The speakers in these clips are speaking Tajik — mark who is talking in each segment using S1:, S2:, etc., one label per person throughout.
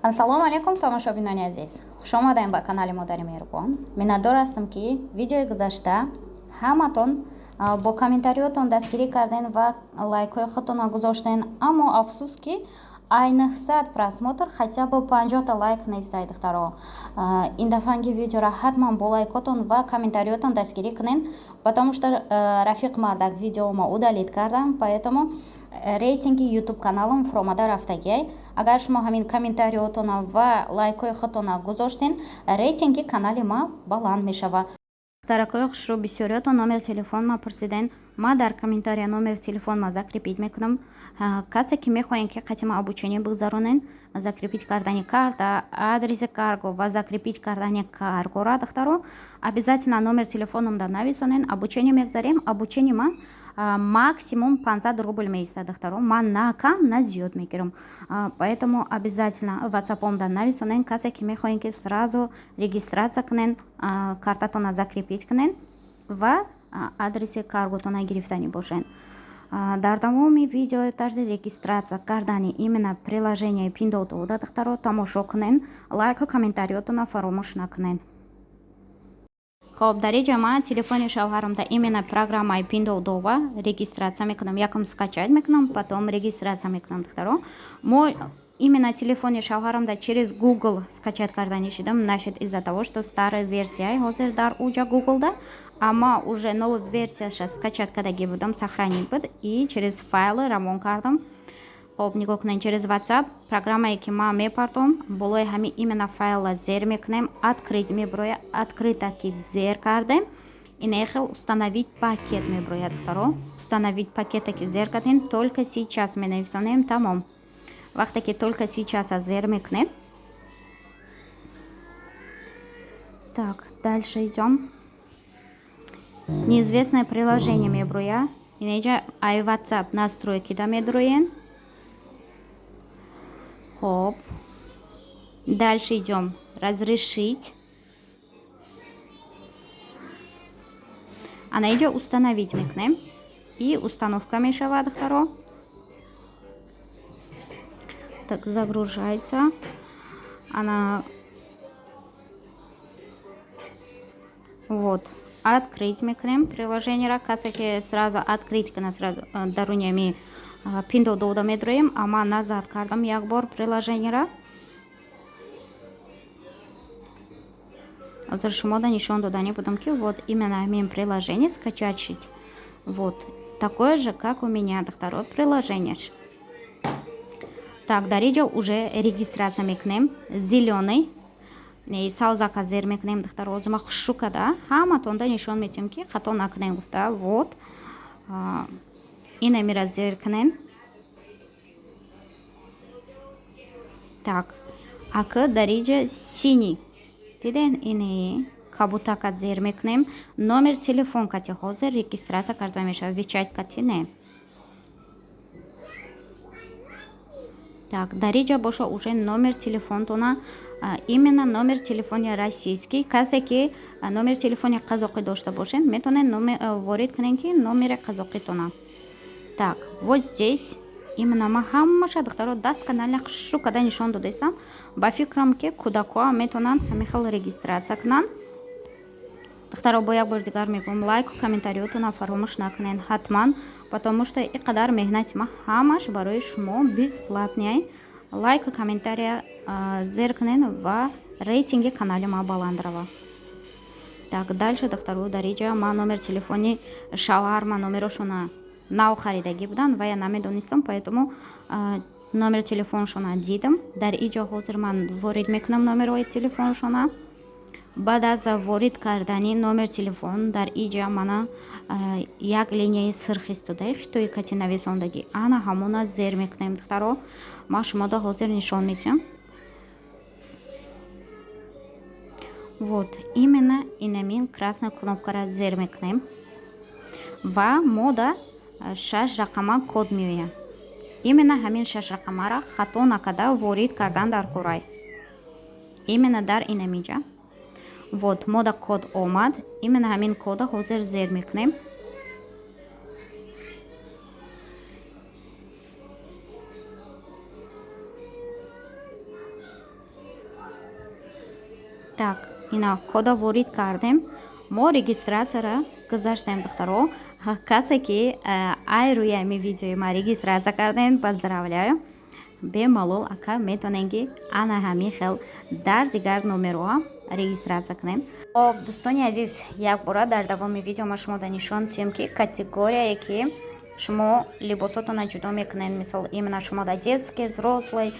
S1: Ассалому алайкум, тамошобинони азиз, хушомадем ба канали Модари Меҳрубон. Миннатдор ҳастам, ки видеои гузашта ҳаматон бо комментариётон дастгирӣ кардем ва лайкҳои худтонро гузоштен, аммо афсӯс, ки ай 900 просмотр хотя бы 50-та лайк нест. Ай духтаро, ин дафъанги видеоро ҳатман бо лайкотон ва комментариётон дастгирӣ кунен, потому что рафиқ мардак видеома удалить кардам, поэтому рейтинги ютуб каналам фуромада рафтагиай. Агар шумо ҳамин комментариётона ва лайкҳои худтона гузоштен, рейтинги канали ма баланд мешавад. Духтаракои хушрӯ, бисёриётон номер телефон ма пурсиден. Ма дар комментария номер телефон ма закрепить мекунам. Касе ки мехоҳем, ки қатима обучение бигзаронен, закрепить кардани карта, адреси карго ва закрепить кардани каргора, духтаро, обязательно номер телефономда нависонен, обучение мегзарем. Обучение ма максимум 500 рубль меистад, духтаро, ман на кам, на зиёд мегирам, поэтому обязательно ватсапомда нависонен, касе ки мехоҳем, ки сразу регистрация кунен, картатона закрепить кунен ва адреси карготона гирифтанӣ бошен. Дар тамоми видео тарзи регистрация кардани именно приложение Пиндуодуода, духтаро, тамошо кунен, лайку комментариётона фаромӯш накунен. Хоб, дар инҷа ман телефони шавҳарамда именно программаи Пиндуодуова регистрация мекунам. Якум скачать мекунам, потом регистрация мекунам. Духтаро, мо именно телефони шавҳарамда через Google скачать кардани шидам, нашид, из-за того что старая версия ҳозир дар уҷа Google-да, аммо уже новая версияша скачать кардагӣ будам, сохранить буд и через файлы равон кардам. Хоб, нигоҳ кунед, через WhatsApp программае ки ман мепартом, болои ҳамин именно файла зер мекунем, открыть меброяд. Открыта ки зер кардем, инехел установить пакет меброяд. Духтаро, установить пакета ки зер кардем, только сейчас менависонем, тамом. Вақте ки только сейчас зер мекунед. Так, дальше идем. Неизвестное приложение меброя. Инеҷа ай WhatsApp настройки да медроен. Хоп, дальше идем, разрешить. Ана иҷо установить мекунем и установка мешавад, духтаро. Так, загружается. Она вот, открыть мекунем приложениеро. Касе ки сразу открыть кана, сразу даруни ами Пиндуодуода медроем, а ман назад кардам як бор приложениеро. Ҳозир шумода нишон додани будам, ки вот именно ҳамин приложение скачать шид. Вот такое же, как у меня, духтаро, приложениеш. Так, дар иҷо уже регистрация мекунем. Зелёный савзака зер мекунем, духтаро. Ҳозир ман хушу када ҳаматонда нишон метиҳам, ки хато накунем гуфта. Вот инамира зер кунем. Так, ака, дар иҷа синий диден, ини кабутака зер мекунем. Номер телефон кати ҳозир регистрация карда мешавад, WeChat кати не. Так, дар иҷа боша уже номер телефонтона, именно номер телефони российский. Касе ки номер телефони қазоқӣ дошта бошед, метавонед ворид кунед, ки номери қазоқитона. Так, вот здесь именно ман ҳамаша, духтаро, досконально хушу када нишон додаистам. Ба фикрам, ки кӯдакҳоам метавонанд ҳамин хел регистрация кунанд. Духтаро, бо як бори дигар мегӯям, лайку комментариётона фаромӯш накунед ҳатман, потому что ин қадар меҳнати ман ҳамаш барои шумо бесплатный. Лайку комментария зер кунед ва рейтинги канали ма баланд рава. Так, дальше, духтаро, дар иҷа ман номер телефони шавҳар, ман номерошона нав харидагӣ буданд ва я намедонистам, поэтому номери телефоншона дидам. Дар иҷо ҳозир ман ворид мекунам номерҳои телефоншона. Баъд аз ворид кардани номер телефон, дар иҷа мана як линияи сирх истодаи, хитои кати нависондагӣ, ана ҳамона зер мекунем. Духтаро, ман шумода ҳозир нишон медиҳам. Вот именно инамин красная кнопкара зер мекунем ва мода шаш рақама код меояд. Именно ҳамин шаш рақамаро хато накарда ворид кардан дар курай, именно дар инамиҷа. Вот мода код омад, именно ҳамин кода ҳозир зер мекунем. Так, ина кода ворид кардем, мо регистрация ра гузаштем. Духтаро, касе ки ай рӯи ҳами видеои ма регистрация кардем, поздравляю! Бемалол ака метавонем, ки ана ҳамин хел дар дигар номерҳо регистрация кунем. Хоб, дӯстони азиз, якбора дар давоми видео ма шумо да нишон диҳем, ки категорияе ки шумо либосотонро ҷудо мекунед, мисол, именно шумо да детский, взрослый,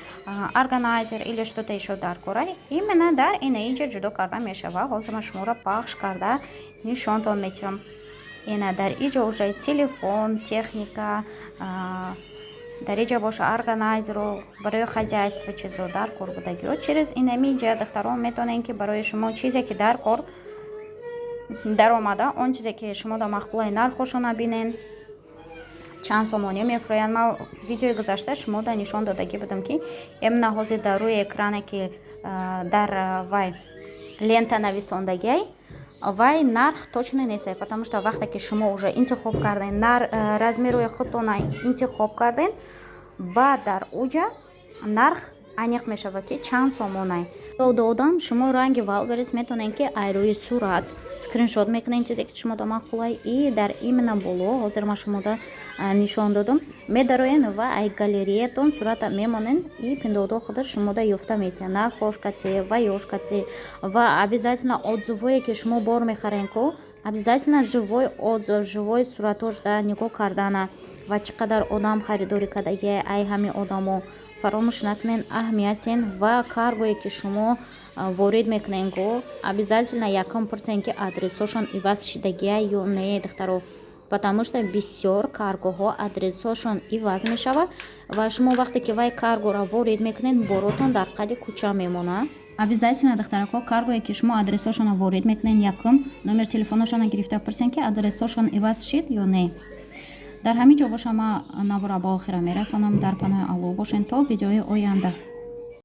S1: органайзер или что-то ещё дар кора, именно дар ина инҷа ҷудо карда мешавад. Ҳозир ман шуморо пахш карда нишонтон метиҳам. Ина дар иҷо уже телефон, техника, дар иҷа боша органайзеру барои хозяйство чизо дар кор будагиҳо. Через инами иҷа, духтарон, метавонем, ки барои шумо чизе ки дар кор даромада, он чизе ки шумо да маъқулаи, нархошона бинен, чанд сомонӣ мефурӯянд. Ман видеои гузашта шумо да нишон додагӣ будам, ки именно ҳозир дар рӯи экране, ки дар вай лента нависондагиай, вай нарх точно нестай, потому что вақте ки шумо уже интихоб карден, размерои худтона интихоб карден, баъд дар уҷа нарх аниқ мешавад, ки чанд сомонай додам. Шумо ранги Вайлдберриз метавонед, ки ай рӯи сурат скриншот мекунед чизе ки шумо да маъқулай, и дар именно боло ҳозир ман шумода нишон додам, медароен ва ай галереятон сурата мемонен, и Пиндуодуо худаш шумода ёфта метиҳад нархош кате ва ёш кате. Ва обязательно отзывое ки шумо бор мехарен ку, обязательно живой отзыв, живой суратош да нигоҳ кардана ва чӣ қадар одам харидорӣ кардагиай, ай ҳамин одамо фаромӯш накунед, аҳамиятен. Ва каргое ки шумо ворид мекунед ку, обязательно якум пурсен, ки адресҳошон иваз шидагия ё не, духтаро, потому что бисёр каргоҳо адресҳошон иваз мешавад ва шумо вақте ки вай каргоро ворид мекунед, боротон дар қади кӯча мемонад. Обязательно, духтарако, каргое ки шумо адресҳошонро ворид мекунед, якум номер телефонашонро гирифта пурсен, ки адресҳошон иваз шид ё не. Дар ҳамин ҷо боша, ман навора ба охира мерасонам. Дар паноҳи Аллоҳ бошен то видеои оянда.